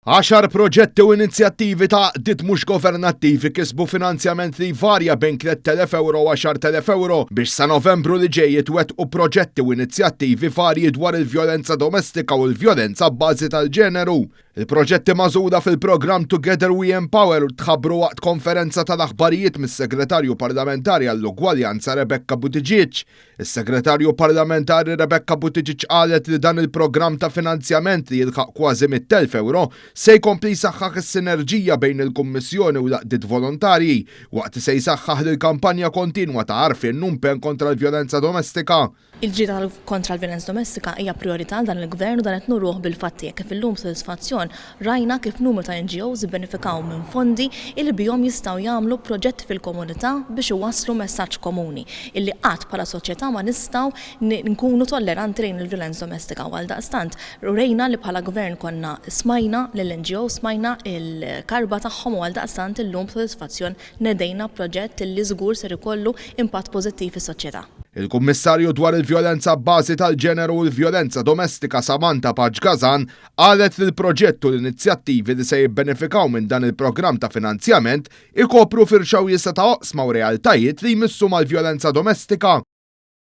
Għaxar proġetti u inizjattivi ta' għaqdiet mhux governattivi kisbu finanzjament li jvarja bejn 3,000 ewro u 10,000 ewro biex sa Novembru li ġej jitwettqu proġetti u inizjattivi varji dwar il-vjolenza domestika u l-vjolenza b'bażi tal-ġeneru. Il-proġetti magħżula fil-programm Together We Empower tħabbru waqt konferenza tal-aħbarijiet mis-Segretarju Parlamentari għall-Ugwaljanza Rebecca Buttigieg. Is-Segretarju Parlamentari Rebecca Buttigieg qalet li dan il-programm ta' finanzjament li jilħaq kważi 100,000 ewro se jkompli jsaħħaħ is-sinerġija bejn il-Kummissjoni u l-għaqdiet volontarji waqt li se jsaħħaħ l-kampanja kontinwa ta' għarfien u impenn kontra l-vjolenza domestika. Il-ġlieda kontra l-vjolenza domestika hija priorità għal dan il-Gvern u dan qed nuruh bil-fatti hekk kif illum b'sodisfazzjon rajna kif numru ta' NGOs ibbenefikaw minn fondi illi bihom jistgħu jagħmlu proġetti fil-komunità biex iwasslu messaġġ komuni illi qatt bħala soċjetà ma nistgħu nkunu tolleranti lejn il-vjolenza domestika u għaldaqstant urejna li bħala Gvern konna smajna lill-NGOs, smajna l-karba tagħhom u għaldaqstant illum b'sodisfazzjon nedejna proġett illi żgur ser ikollu impatt pożittiv fis-soċjetà. Il-Kummissarju dwar il-Vjolenza b'bażi tal-Ġeneru u l-Vjolenza Domestika Samantha Pace Gasan qalet li l-proġett u l-inizjattivi li se jibbenefikaw minn dan il-programm ta' finanzjament ikopru firxa wiesgħa ta' oqsma u realtajiet li jmissu mal-vjolenza domestika.